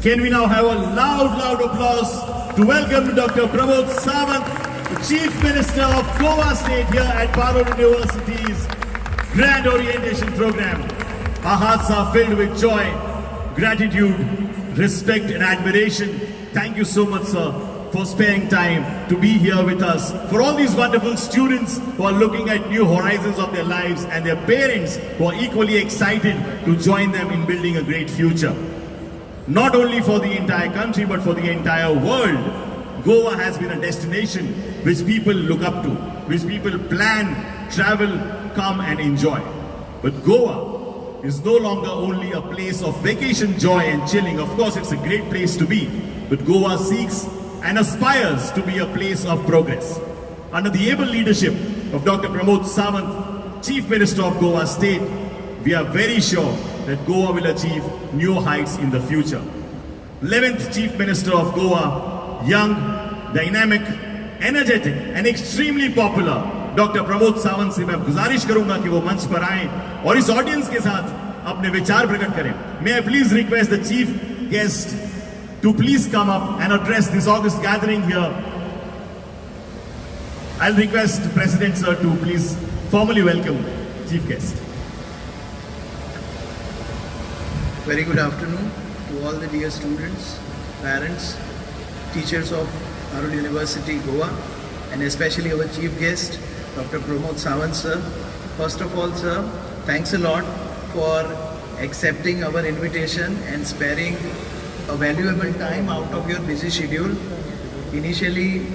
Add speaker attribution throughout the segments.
Speaker 1: Can we now have a loud, loud applause to welcome Dr. Pramod Sawant, the Chief Minister of Goa State here at Parul University's Grand Orientation Program. Our hearts are filled with joy, gratitude, respect and admiration. Thank you so much, sir, for sparing time to be here with us. For all these wonderful students who are looking at new horizons of their lives and their parents who are equally excited to join them in building a great future. Not only for the entire country, but for the entire world, Goa has been a destination which people look up to, which people plan, travel, come and enjoy. But Goa is no longer only a place of vacation, joy and chilling. Of course, it's a great place to be, but Goa seeks and aspires to be a place of progress. Under the able leadership of Dr. Pramod Sawant, Chief Minister of Goa State, we are very sure that Goa will achieve new heights in the future. 11th Chief Minister of Goa, young, dynamic, energetic and extremely popular, Dr. Pramod Sawant से मैं गुजारिश करूंगा कि वो मंच पर आएं और इस audience K साथ अपने विचार प्रकट करें. May I please request the chief guest to please come up and address this august gathering here. I'll request President sir to please formally welcome chief guest.
Speaker 2: Very good afternoon to all the dear students, parents, teachers of Parul University, Goa, and especially our chief guest, Dr. Pramod Sawant sir. First of all, sir, thanks a lot for accepting our invitation and sparing a valuable time out of your busy schedule. Initially,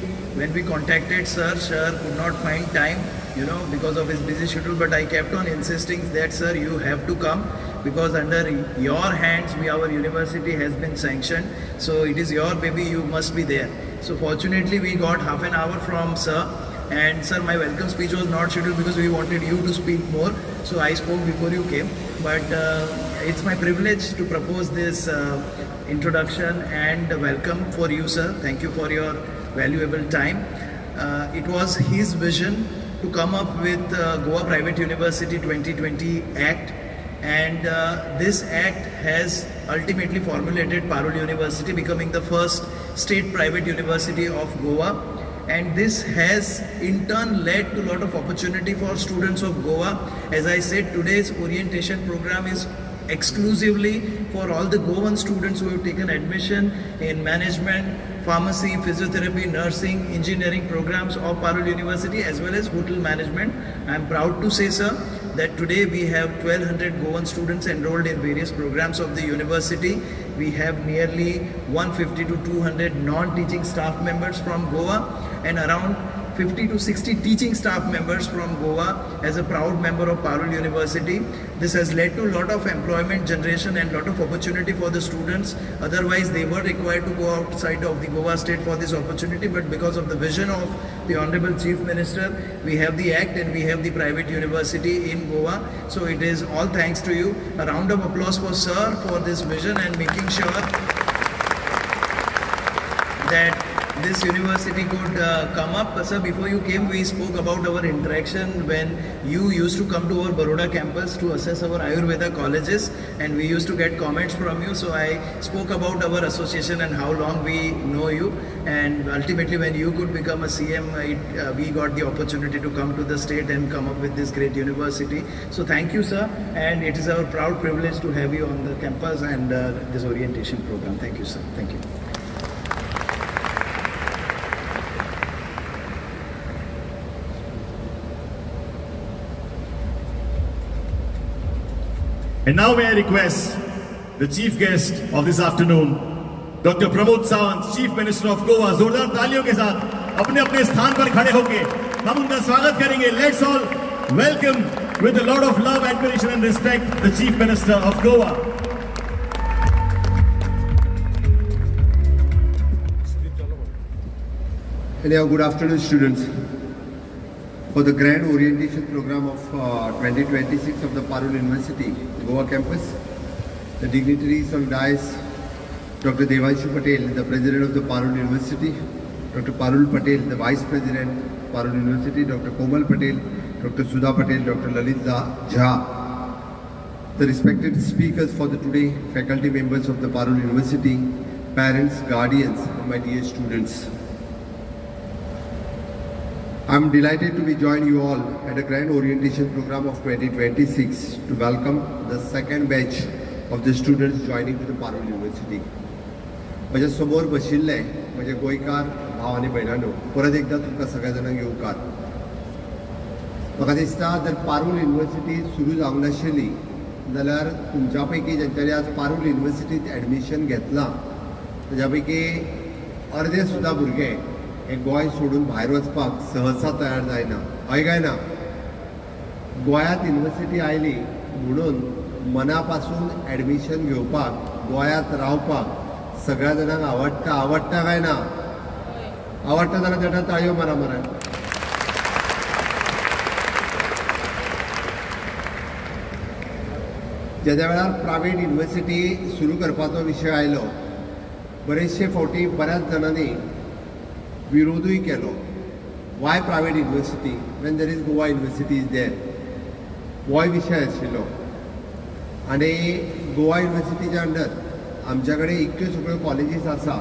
Speaker 2: when we contacted sir, sir could not find time, you know, because of his busy schedule, but I kept on insisting that, sir, you have to come, because under your hands, our university has been sanctioned. So it is your baby, you must be there. So fortunately, we got half an hour from sir. And sir, my welcome speech was not scheduled because we wanted you to speak more. So I spoke before you came. But it's my privilege to propose this introduction and welcome for you, sir. Thank you for your valuable time. It was his vision to come up with Goa Private University 2020 Act. And this act has ultimately formulated Parul University, becoming the first state private university of Goa. And this has in turn led to a lot of opportunity for students of Goa. As I said, today's orientation program is exclusively for all the Goan students who have taken admission in management, pharmacy, physiotherapy, nursing, engineering programs of Parul University, as well as hotel management. I am proud to say, sir, that today we have 1200 Goan students enrolled in various programs of the university. We have nearly 150 to 200 non-teaching staff members from Goa and around 50 to 60 teaching staff members from Goa as a proud member of Parul University. This has led to a lot of employment generation and lot of opportunity for the students. Otherwise, they were required to go outside of the Goa state for this opportunity, but because of the vision of the Honorable Chief Minister, we have the act and we have the private university in Goa. So it is all thanks to you. A round of applause for sir for this vision and making sure that this university could come up. Sir, before you came, we spoke about our interaction when you used to come to our Baroda campus to assess our Ayurveda colleges, and we used to get comments from you. So I spoke about our association and how long we know you, and ultimately when you could become a CM, we got the opportunity to come to the state and come up with this great university. So thank you, sir, and it is our proud privilege to have you on the campus and this orientation program. Thank you, sir. Thank you.
Speaker 1: And now may I request the chief guest of this afternoon, Dr. Pramod Sawant, Chief Minister of Goa, जोरदार तालियों K साथ अपने अपने स्थान पर खड़े होंगे हम उनका स्वागत करेंगे. Let's all welcome with a lot of love, admiration and respect the Chief Minister of Goa.
Speaker 3: Hello, good afternoon, students. For the grand orientation program of 2026 of the Parul University, Goa campus, the dignitaries on dais, Dr. Devanshu Patel, the President of the Parul University, Dr. Parul Patel, the Vice President, Parul University, Dr. Komal Patel, Dr. Sudha Patel, Dr. Lalit Jha, The respected speakers for the today, faculty members of the Parul University, parents, guardians, and my dear students. I am delighted to be join you all at a grand orientation program of 2026 to welcome the second batch of the students joining to the Parul University. म्हज्या समोर बशिल्ले म्हजे गोंयकार भाव आनी भयणांनो, परत एकदां तुमकां सगळ्या जाणांक येवकार. म्हाका दिसता जर पारूल युनिवर्सिटी सुरू जावंक नाशिल्ली जाल्यार तुमच्या पैकी ज्यांच्यानी आज पारूल युनिवर्सिटींत एडमिशन घेतलां ताज्या पैकी अर्दे सुद्दां भुरगे हे गोंय सोडून भायर वचपाक सहसा तयार जायना. हय काय ना? गोंयांत युनिवर्सिटी आयली म्हणून मना पासून एडमिशन घेवपाक, गोंयांत रावपाक सगळ्या जाणांक आवडटा. आवडटा काय ना? आवडटा जाल्यार तेन्ना ताळयो मारा मरे. जेद्या वेळार प्रायवेट युनिवर्सिटी सुरू करपाचो विशय आयलो, बरेचशे फावटी बऱ्याच जाणांनी विरोधूय केलो. Why private university when there is Goa University is there? होय विशय आशिल्लो. आनी गोवा युनिवर्सिटीच्या अंडर आमच्या कडेन इतक्यो सगळ्यो कॉलेजीस आसा,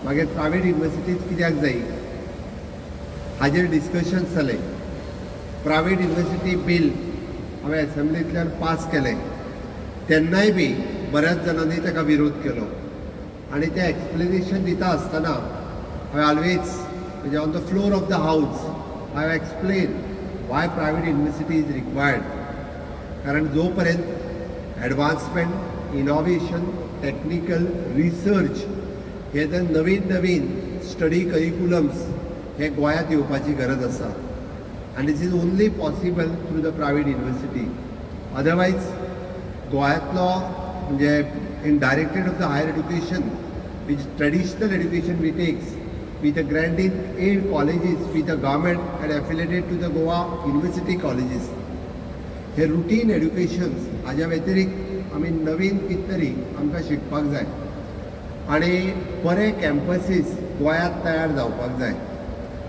Speaker 3: मागीर प्रायवेट युनिवर्सिटीज कित्याक जाय हाजेर डिस्कशन जालें. प्रायवेट युनिवर्सिटी बील हांवें एसेंब्लींतल्यान पास केलें, तेन्नाय बी बऱ्याच जाणांनी ताका विरोध केलो. आनी तें एक्सप्लेनेशन दिता आसतना हांवें ऑलवेज म्हणजे on the floor of the house I have explain why private university is required. कारण जो पर्यंत एडवान्समेंट, इनोवेशन, टॅक्निकल रिसर्च हे जर नवीन नवीन स्टडी करिकुलम्स हे गोंयांत येवपाची गरज आसा. आनी this is only possible through the private university. Otherwise गोंयांतलो म्हणजे in directorate of the higher education which traditional education we takes with the grant in aid colleges with the government and affiliated to the Goa University colleges, hey routine educations हाज्या व्यतिरिक्त आमी नवीन कितें तरी आमकां शिकपाक जाय आनी बरे कॅम्पसीस गोंयांत तयार जावपाक जाय.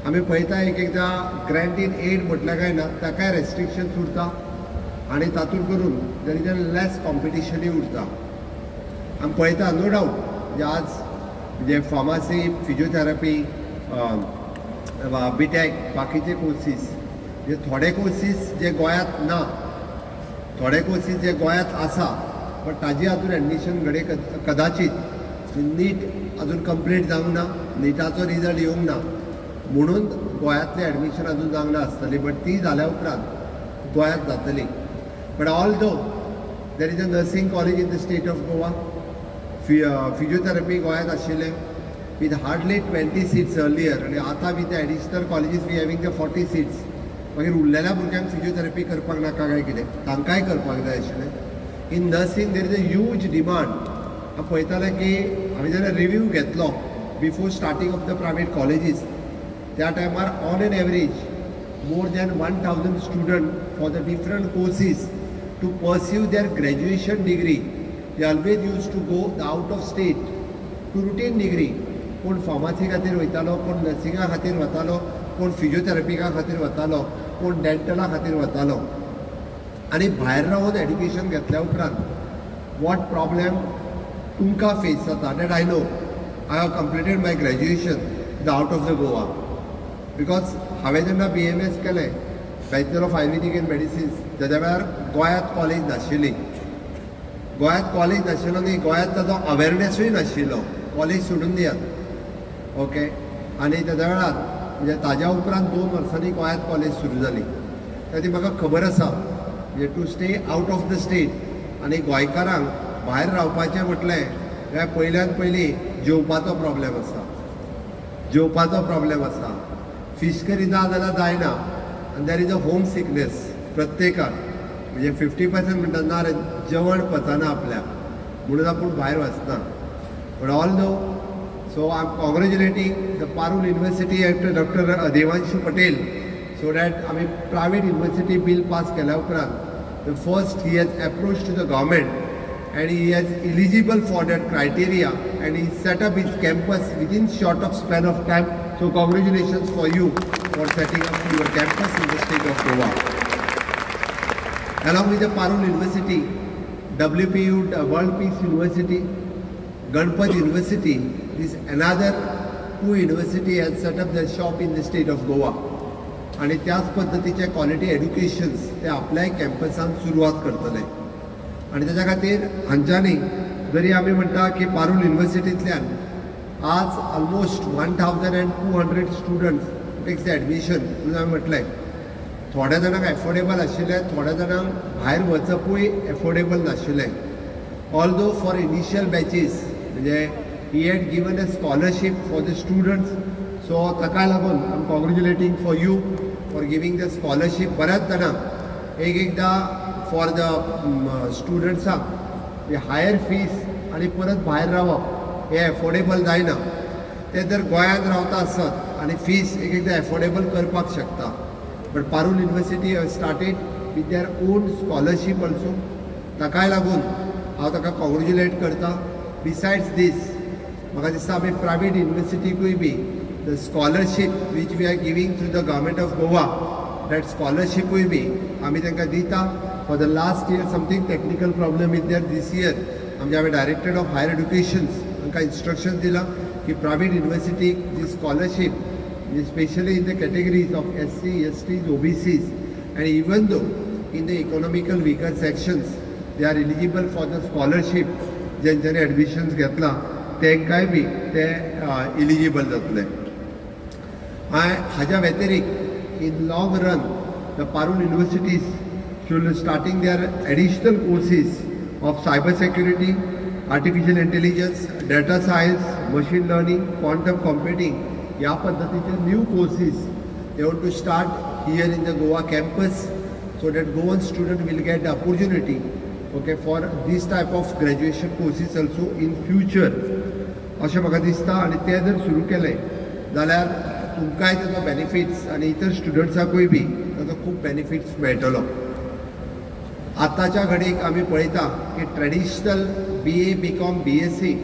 Speaker 3: आमी पळयता एक एकदां ग्रँट इन एड म्हटल्यार काय ना, ताकाय रेस्ट्रिक्शन्स उरता आनी तातूंत करून there is a less कॉम्पिटिशनूय उरता. आमी पळयता नो डावट म्हणजे आज म्हणजे फार्मासी, फिजियोथेरपी, बीटॅक, बाकीचे कोर्सीस म्हणजे थोडे कोर्सीस जे गोंयांत ना, थोडे कोर्सीस जे गोंयांत आसा बट ताजी अजून एडमिशन घडये कदाचीत नीट अजून कंप्लीट जावंक ना, निटाचो रिजल्ट येवंक ना म्हणून गोंयांतलें एडमिशन अजून जावंक ना आसतली, बट ती जाल्या उपरांत गोंयांत जातली. But although there is a nursing college in the state of Goa, physiotherapy गोंयांत आशिल्लें with hardly 20 seats earlier, आनी आतां with the additional colleges we having the 40 seats. मागीर उरलेल्या भुरग्यांक फिजियोथेरपी करपाक नाका काय कितें, तांकांय करपाक जाय आशिल्लें. In nursing there is a huge demand. हांव पळयतालें की हांवें जेन्ना रिव्यू घेतलो before starting of the private colleges, त्या टायमार on an average more than 1000 student for the different courses to pursue their graduation degree, they always used to go the out of state to routine degree. कोण pharmacy खातीर वयतालो, कोण नर्सिंगा खातीर वतालो, कोण फिजियोथेरपीका खातीर वतालो, कोण डेंटला खातीर वतालो. आनी भायर रावन एड्युकेशन घेतल्या उपरांत what problem तुमकां फेस जाता that I know. I have completed my graduation the out of the Goa, because हांवें जेन्ना BMS केलें, bachelor of Ayurvedic and medicines, तेद्या वेळार गोंयांत कॉलेज नाशिल्ली. गोंयांत कॉलेज नाशिल्लो न्ही, गोंयांत ताजो अवेरनेसूय नाशिल्लो, कॉलेज सोडून दियात. ओके, आनी तेद्या वेळार म्हणजे ताज्या उपरांत 2 वर्सांनी गोंयांत कॉलेज सुरू जाली. त्या ती म्हाका खबर आसा म्हणजे to stay out of the state आनी गोंयकारांक भायर रावपाचें म्हटलें जाल्यार पयल्यान पयलीं जेवपाचो प्रॉब्लेम आसा, जेवपाचो प्रॉब्लेम आसा. फीश करी ना जाल्यार जायना, आनी there is a home sickness प्रत्येकाक. म्हणजे 50% म्हणटा ना रे जेवण पचना आपल्याक म्हणून आपूण भायर वचना. But although so I am congratulating the Parul University and doctor Devanshu Patel, so that आमी प्रायवेट युनिवर्सिटी बील पास केल्या उपरांत the first he has approach to the government and he has eligible for that criteria and he set up his campus within short of span of time. So congratulations for you for setting up your campus in the state of Goa. Along with the Parul University, WPU, World Peace University, Ganpat University, this another two university has set up the shop in the state of Goa. आनी त्याच पद्दतीचे quality एड्युकेशन्स ते आपल्याय कॅम्पसान सुरवात करतले. आनी तेच्या खातीर हांच्यांनी जरी आमी म्हणटा की पारूल युनिवर्सिटींतल्यान आज almost 1200 students takes the admission म्हणून आमी म्हटलें, थोड्या जाणांक एफोर्डेबल आशिल्लें, थोड्या जाणांक भायर वचपूय एफोर्डेबल नाशिल्लें. ऑल्दो फॉर इनिशियल बॅचीस म्हणजे he had given a scholarship for the students, so ताका लागून I am congratulating for you for giving the scholarship. बऱ्याच जाणांक एक एकदां फॉर the स्टुडंट्सांक हायर फीस आनी परत भायर रावप हें एफोर्डेबल जायना. ते जर गोंयांत रावता आसत आनी फीस एक एकदां एफोर्डेबल करपाक शकता. But Parul University have started with their own scholarship also. ताकाय लागून हांव ताका कॉंग्रेच्युलेट करता. बिसायड्स दीस म्हाका दिसता आमी प्रायवेट युनिवर्सिटीकूय बी the scholarship which we are giving through the government of Goa, that स्कॉलरशिपूय बी आमी तांकां दिता. For the last year something technical problem is there. This year आमचे हांवें डायरेक्टर ऑफ हायर एड्युकेशन्स तांकां इन्स्ट्रक्शन दिलां की प्रायवेट युनिवर्सिटीक जी scholarship especially in the categories of SC, STs, OBCs, and even though in the economical weaker sections, they are eligible for the scholarship. जेंच्यांनी admissions घेतला तांकांय बी ते eligible जातले. हाज्या व्यतिरिक्त in long run the Parul universities should starting their additional courses of cyber security, artificial intelligence, data science, machine learning, quantum computing ह्या पद्दतीचे new courses they want to start here in the Goa campus so that Goan student will get the opportunity, okay, for this type of graduation courses also in future. अशें म्हाका दिसता. आनी तें जर सुरू केलें जाल्यार तुमकांय ताचो बेनिफिट्स आनी इतर स्टुडंट्साकूय बी ताचो खूब बेनिफिट्स मेळटलो. आतांच्या घडयेक आमी पळयता की traditional BA, BCom, BSc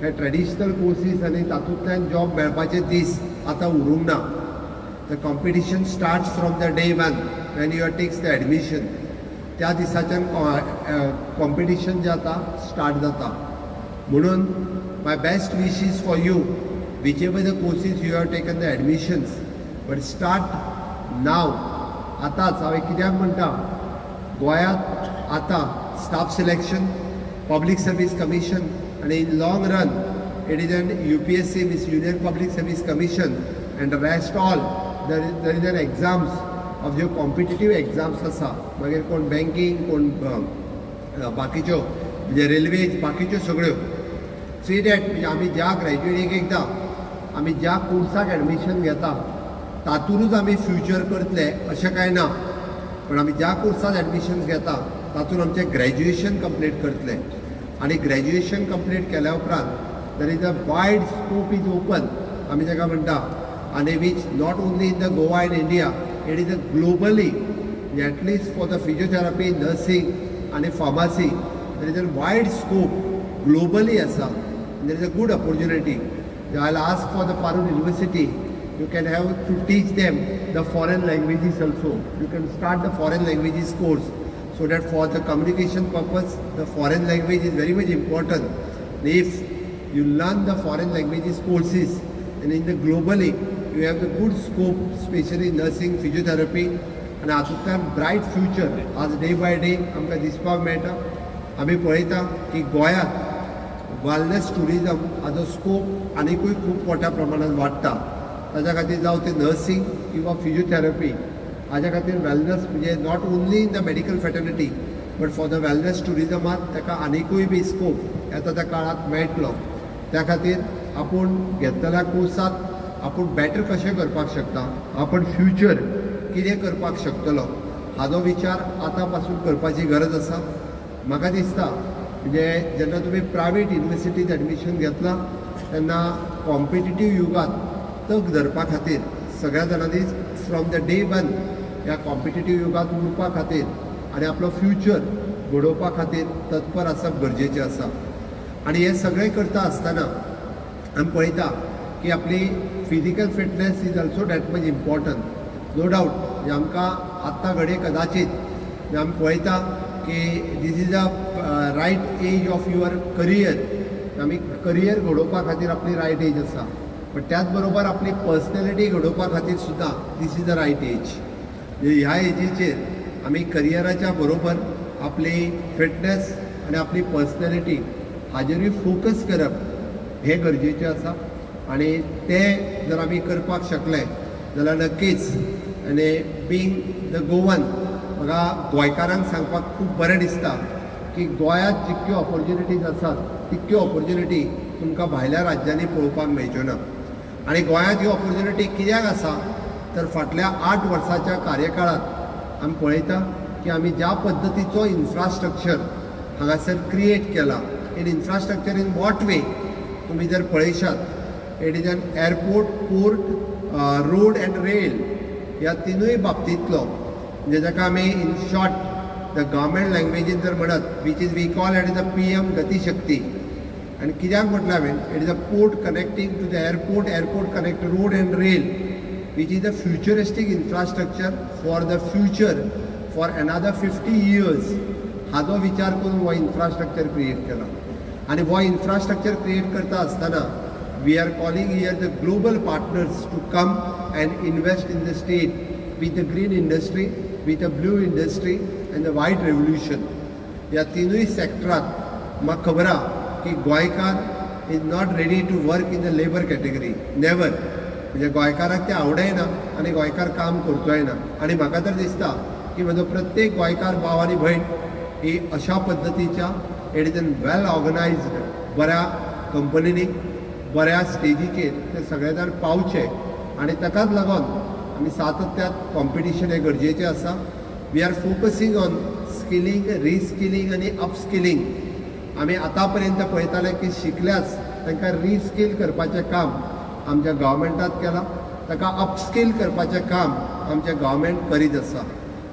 Speaker 3: हे ट्रेडिशनल कोर्सीस आनी तातूंतल्यान जॉब मेळपाचे दीस आतां उरूंक ना. The competition starts from the day one when you are takes the admission. त्या दिसाच्यान कॉम्पिटिशन जें आतां स्टार्ट जाता. म्हणून my best wishes for you, whichever the courses you have taken the admissions, but start now. आतांच हांवें कित्याक म्हणटा, गोंयांत आतां staff selection, public service commission आनी in long run it is an UPSC means Union Public Service Commission and rest all there is an exams of ज्यो competitive exams आसा, मागीर कोण बँकींग, कोण बाकीच्यो म्हणजे रेल्वेज, बाकीच्यो सगळ्यो. सी that म्हणजे आमी ज्या ग्रॅज्युएट एक एकदां आमी ज्या कोर्साक एडमिशन घेता तातूंतच आमी फ्युचर करतले अशें कांय ना, पण आमी ज्या कोर्साक एडमिशन घेता तातूंत आमचें ग्रॅज्युएशन कंप्लीट करतले. आनी ग्रॅज्युएशन कंप्लीट केल्या उपरांत there is a wide scope is open आमी ताका म्हणटा, आनी which not only in the Goa and India, it is a globally, at least for the physiotherapy, nursing आनी pharmacy there is a wide scope globally आसा. There is a good opportunity. I will ask for the Parul University, you can have to teach them the foreign languages also. You can start the foreign languages course so that for the communication purpose the foreign language is very much important. If you learn the foreign languages courses and in the globally you have the good scope, especially nursing, physiotherapy, आनी हातूंतल्यान bright future आज day by day आमकां दिसपाक मेळटा. आमी पळयता की गोंयांत वेलनेस ट्युरिजम हाजो स्कोप आनिकूय खूब मोठ्या प्रमाणात वाडटा. ताच्या खातीर जावं तें नर्सिंग किंवा फिजियोथेरपी हाज्या खातीर वेलनेस म्हणजे not only in the medical fraternity but for the wellness ट्युरिजमात ताका आनिकूय बी स्कोप येता त्या काळांत मेळटलो. त्या खातीर आपूण घेतलेल्या कोर्सांत आपूण बेटर कशें करपाक शकता, आपण फ्युचर कितें करपाक शकतलो हाजो विचार आतां पासून करपाची गरज आसा. म्हाका दिसता म्हणजे जेन्ना तुमी प्रायवेट युनिवर्सिटींत एडमिशन घेतलां तेन्ना कॉम्पिटिटीव युगांत तग धरपा खातीर सगळ्या जाणांनी फ्रॉम the day one ह्या कॉम्पिटिटीव युगांत उरपा खातीर आनी आपलो फ्युचर घडोवपा खातीर तत्पर आसप गरजेचें आसा. आनी हें सगळें करता आसतना आमी पळयता की आपली physical fitness is also that much important. No doubt म्हणजे आमकां आत्तां घडये कदाचीत आमी पळयता की this is a right age of your career. आमी करियर घडोवपा खातीर आपली रायट एज आसा, पण त्याच बरोबर आपली पर्सनॅलिटी घडोवपा खातीर सुद्दां this is the right age. ह्या एजीचेर आमी करियराच्या बरोबर आपली फिटनेस आनी आपली पर्सनॅलिटी हाजेरूय फोकस करप हें गरजेचें आसा आनी तें जर आमी करपाक शकले जाल्यार नक्कीच. आनी बींग the Goan म्हाका गोंयकारांक सांगपाक खूब बरें दिसता की गोंयांत जितक्यो ऑपॉर्च्युनिटीज आसात तितक्यो ऑपॉर्च्युनिटी तुमकां भायल्या राज्यांनी पळोवपाक मेळच्यो ना. आनी गोंयांत ह्यो ऑपॉर्च्युनिटी कित्याक आसा तर फाटल्या 8 वर्साच्या कार्यकाळांत आमी पळयता की आमी ज्या पद्दतीचो इन्फ्रास्ट्रक्चर हांगासर क्रिएट केला, in infrastructure in what way तुमी जर पळयशात, it is an airport, port, road and rail ह्या तिनूय बाबतींतलो, म्हणजे जाका आमी इन शॉर्ट the government लँग्वेजीन जर म्हणत which is we call it is a PM Gatishakti. आनी कित्याक म्हटलें हांवें, it is a port connecting to the airport, airport connect road and rail, which is the futuristic infrastructure for the future for another 50 years. हाजो विचार करून हो infrastructure create केला. आनी हो इन्फ्रास्ट्रक्चर क्रिएट करता आसतना we are calling here the global partners to come and invest in the state with the green industry, with the blue industry and the white revolution. ह्या तिनूय सेक्टरांत म्हाका खबर आहा की गोंयकार is not ready to work in the labour category, never. म्हणजे गोंयकाराक तें आवडय ना आनी गोंयकार काम करचोय ना. आनी म्हाका तर दिसता की म्हजो प्रत्येक गोंयकार भाव आनी भयण ही अशा पद्दतीच्या it is an well organised बऱ्या कंपनींनी बऱ्या स्टेजीचेर ते सगळे जाण पावचे आनी ताकाच लागून आमी सातत्यात कॉम्पिटिशन हें गरजेचें आसा. We are focusing on skilling, reskilling आनी अपस्किलींग. आमी आतां पर्यंत पळयताले की शिकल्याच तांकां रिस्कील करपाचें काम आमच्या गव्हर्मेंटात केलां, ताका अपस्कील करपाचें काम आमचें गव्हर्मेंट करीत आसा.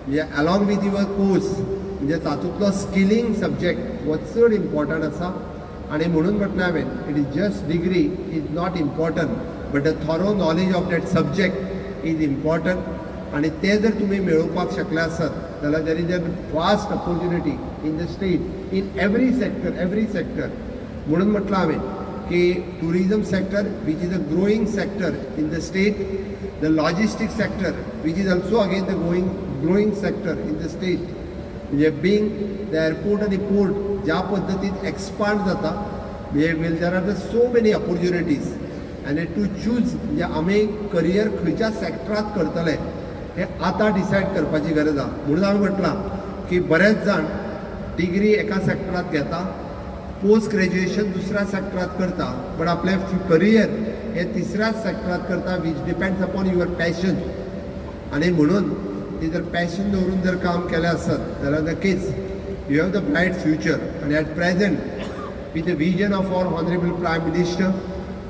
Speaker 3: म्हणजे अलॉंग विथ your course म्हणजे तातूंतलो स्किलींग सब्जेक्ट हो चड इम्पॉर्टंट आसा. आनी म्हणून म्हटलें हांवें, it is just degree is not important but the thorough knowledge of that subject is important. आनी तें जर तुमी मेळोवपाक शकले आसत जाल्यार there is a vast opportunity in the state in every sector, every sector. म्हणून म्हटलां हांवें की tourism sector which is a growing sector in the state, the logistic sector which is also again the growing sector in the state, म्हणजे बींग the airport आनी port ज्या पद्दतीन expand जाता, म्हणजे will there are the so many opportunities आनी two choose. म्हणजे आमी करियर खंयच्या सेक्टरांत करतले हें आतां डिसायड करपाची गरज आसा. म्हणून हांवें म्हटलां की बरेच जाण डिग्री एका सेक्टरांत घेता, पोस्ट ग्रेज्युएशन दुसऱ्या सेक्टरांत करता, बट आपलें करियर हें तिसऱ्याच सेक्टरांत करता, which depends upon your passion. आनी म्हणून ती जर पॅशन दवरून जर काम केलें आसत जाल्यार नक्कीच you have the bright future. आनी at present with the vision of our honourable prime minister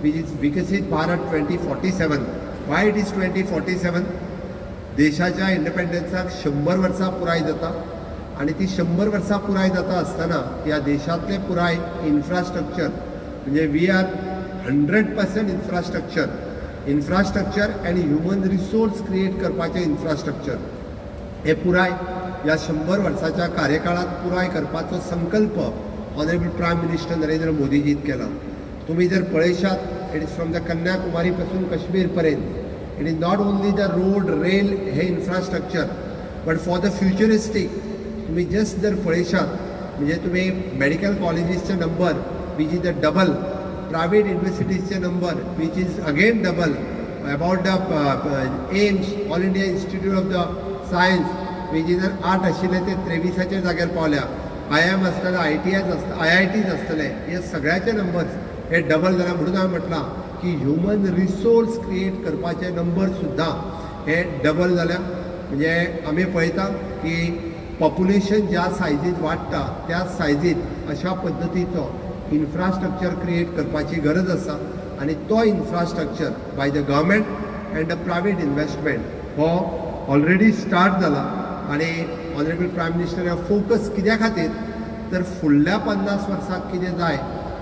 Speaker 3: which is Viksit Bharat 2047. Why it is 2047? देशाच्या इंडिपेंडन्साक 100 वर्सां पुराय जाता आनी ती 100 वर्सां पुराय जाता आसतना ह्या देशांतलें पुराय इन्फ्रास्ट्रक्चर म्हणजे we are 100% infrastructure, infrastructure and human resource create करपाचें इन्फ्रास्ट्रक्चर हें पुराय ह्या 100 वर्साच्या कार्यकाळांत पुराय करपाचो संकल्प ऑनरेबल प्रायम मिनिस्टर नरेंद्र मोदीजीन केला. तुमी जर पळयशात, it is from the Kanyakumari पासून काश्मीर पर्यंत, it is not only the road, rail hey infrastructure but for the futuristic. तुमी जस्ट जर पळयशात म्हणजे तुमी मेडिकल कॉलेजीसचे number which is the double, private युनिवर्सिटीजचे number which is again double, about the AIIMS, All India Institute of the Science which is 8 आशिल्ले ते 23 जाग्यार पावल्या, I M आसतले, I T आयज आसतले, I I Ts आसतले, हे सगळ्याचे नंबर्स हे डबल जाला. म्हणून हांवें म्हटलां की ह्युमन रिसोर्स क्रिएट करपाचे नंबर सुद्दां हे डबल जाल्या. म्हणजे आमी पळयता की पॉप्युलेशन ज्या सायजीत वाडटा त्या सायजीत अशा पद्दतीचो इन्फ्रास्ट्रक्चर क्रिएट करपाची गरज आसा आनी तो infrastructure by the government and the private investment हो ऑलरेडी स्टार्ट जाला. आनी ऑनरेबल प्रायम मिनिस्टर फोकस कित्या खातीर तर फुडल्या 50 वर्साक कितें जाय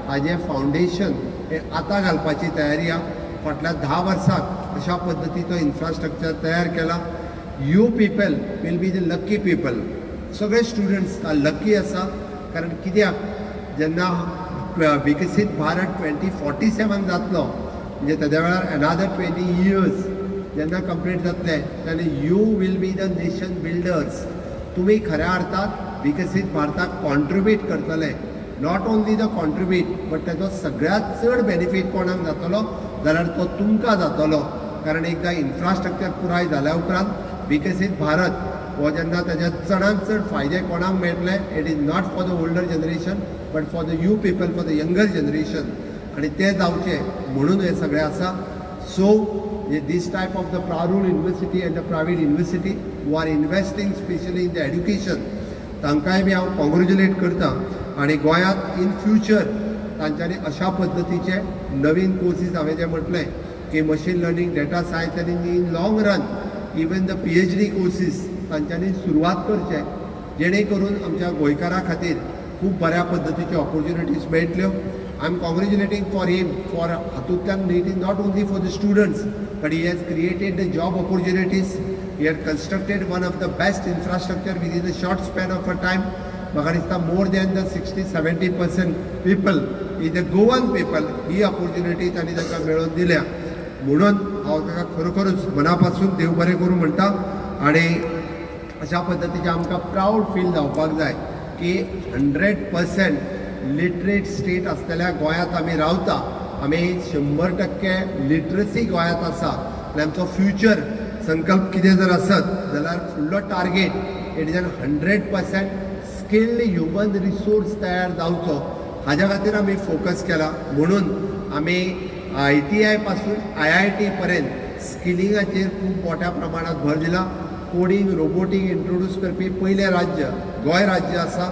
Speaker 3: हाजें फावंडेशन हें आतां घालपाची तयारी आहा. फाटल्या 10 वर्साक अशा पद्दतीचो इन्फ्रास्ट्रक्चर तयार केला. You people will be the lucky people. सगळे स्टुडंट्स लकी आसा. कारण कित्याक जेन्ना विकसीत भारत 2047 जातलो म्हणजे तेद्या वेळार एनादर 20 इयर्स जेन्ना कंप्लीट जातले तेन्ना you will be the nation builders. तुमी खऱ्या अर्थात विकसीत भारताक कॉन्ट्रिब्यूट करतले. Not only the contribute but ताजो सगळ्यांत चड बेनिफीट कोणाक जातलो जाल्यार तो तुमकां जातलो. कारण एकदां इन्फ्रास्ट्रक्चर पुराय जाल्या उपरांत विकसीत भारत हो जेन्ना ताज्या चडांत चड फायदे कोणाक मेळटले, it is not for the older generation but for the you people, for the younger generation. आनी तें जावचें म्हणून हें सगळें आसा. So this type of the Parul university and the private university who are investing specially in the education, तांकांय बी हांव congratulate करता. आनी गोंयांत इन फ्युचर तांच्यांनी अशा पद्दतीचे नवीन कोर्सीस हांवें जें म्हटलें की मशीन लर्निंग, डेटा सायन्स आनी in long run even the PhD courses तांच्यांनी सुरवात करचे, जेणे करून आमच्या गोंयकारां खातीर खूब बऱ्या पद्दतीच्यो ऑपॉर्च्युनिटीज मेळटल्यो. I am congratulating for him for हातूंतल्यान it is not only for the students but he has created the job opportunities. He had constructed one of the best infrastructure within a short span of a time. म्हाका दिसता more than the 60-70% people is the Goan people. He opportunity तांणी तांकां मेळोवन दिल्या म्हणून हांव ताका खरोखरूच मना पासून देव बरें करूं म्हणटा. आनी अशा पद्दतीचें आमकां प्रावड फील जावपाक जाय की 100% लिटरेट स्टेट आसलेल्या गोंयांत आमी रावता. आमी 100% लिटरसी गोंयांत आसा आनी आमचो फ्युचर संकल्प कितें जर आसत जाल्यार फुडलो target it is an 100% skilled human resource तयार जावचो हाज्या खातीर आमी फोकस केला. म्हणून आमी ITI पासून IIT पर्यंत स्किलिंगाचेर खूब मोठ्या प्रमाणात भर दिला. कोडींग, रोबोटीक इंट्रोड्यूस करपी पयलें राज्य गोंय राज्य आसा.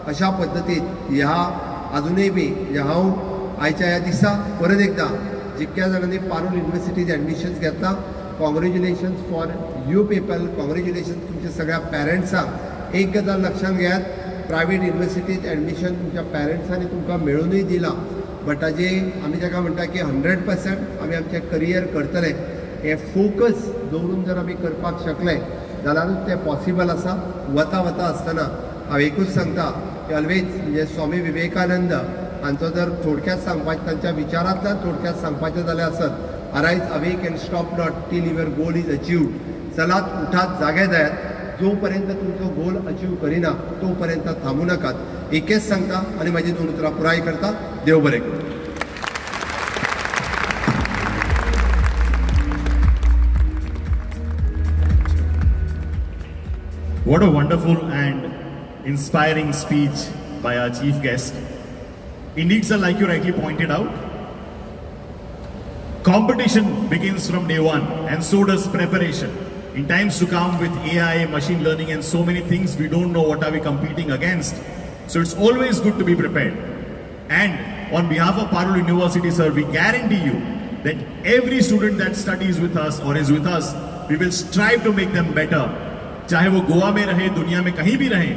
Speaker 3: अशा पद्दतीन ह्या आजुनूय बी हांव आयच्या ह्या दिसा परत एकदां जितक्या जाणांनी पारूल युनिवर्सिटीज एडमिशन्स घेतला, congratulations for you people, congratulations तुमच्या सगळ्या पॅरंट्सांक. एक गजाल लक्षांत घेयात, प्रायवेट युनिवर्सिटीत एडमिशन तुमच्या पॅरंट्सांनी तुमकां मेळुनूय दिलां बट ताजे आमी ताका म्हणटा की 100% आमी आमचें करियर करतले हें फोकस दवरून जर आमी करपाक शकले जाल्यारूच तें पॉसिबल आसा. वता वता आसतना हांव एकूच सांगता की ऑलवेज म्हणजे स्वामी विवेकानंद हांचो जर थोडक्यात सांगपाचें, तांच्या विचारांतल्यान थोडक्यात सांगपाचें जाल्यार आसत, arise, awake and stop not till your goal is achieved. चलात, उठात, जागे जायात, जो पर्यंत तुमचो गोल अचीव करिना तो पर्यंत थांबू नाकात. एकच सांगता आनी म्हाजी दोन उतरां पुराय करता. देव बरें करूं.
Speaker 1: What a wonderful and inspiring speech by our chief guest. Indeed, sir, like you rightly pointed out, competition begins from day one, and so does preparation. In times to come with AI, machine learning and so many things, we don't know what are we competing against. So it's always good to be prepared. And on behalf of Parul University, sir, we guarantee you that every student that studies with us or is with us, we will strive to make them better. चाहे वो गोवा में रहे, दुनिया में कहीं भी रहे,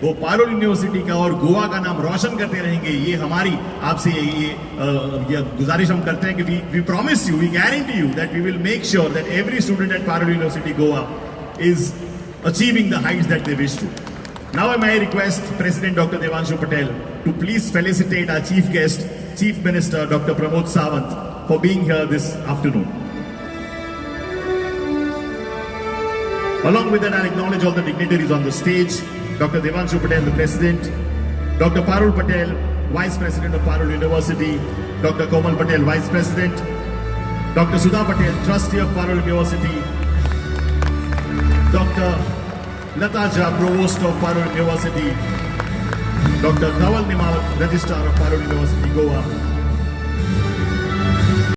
Speaker 1: वो पारुल यूनिवर्सिटी का और गोवा का नाम रोशन करते रहेंगे. ये हमारी आपसे ये गुजारिश हम करते हैं कि we promise you, we guarantee you that we will make sure that every student at Parul University Goa is achieving the heights that they wish to. Now I may request President Dr. Devanshu Patel to please felicitate our chief guest, Chief Minister Dr. Pramod Sawant, for being here this afternoon. Along with that, I acknowledge all the dignitaries on the stage. Dr. Devanshu Patel, the President, Dr. Parul Patel, Vice President of Parul University, Dr. Komal Patel, Vice President, Dr. Sudha Patel, Trustee of Parul University, Dr. Lata Jha, Provost of Parul University, Dr. Dhaval Nimawat, Registrar of Parul University, Goa,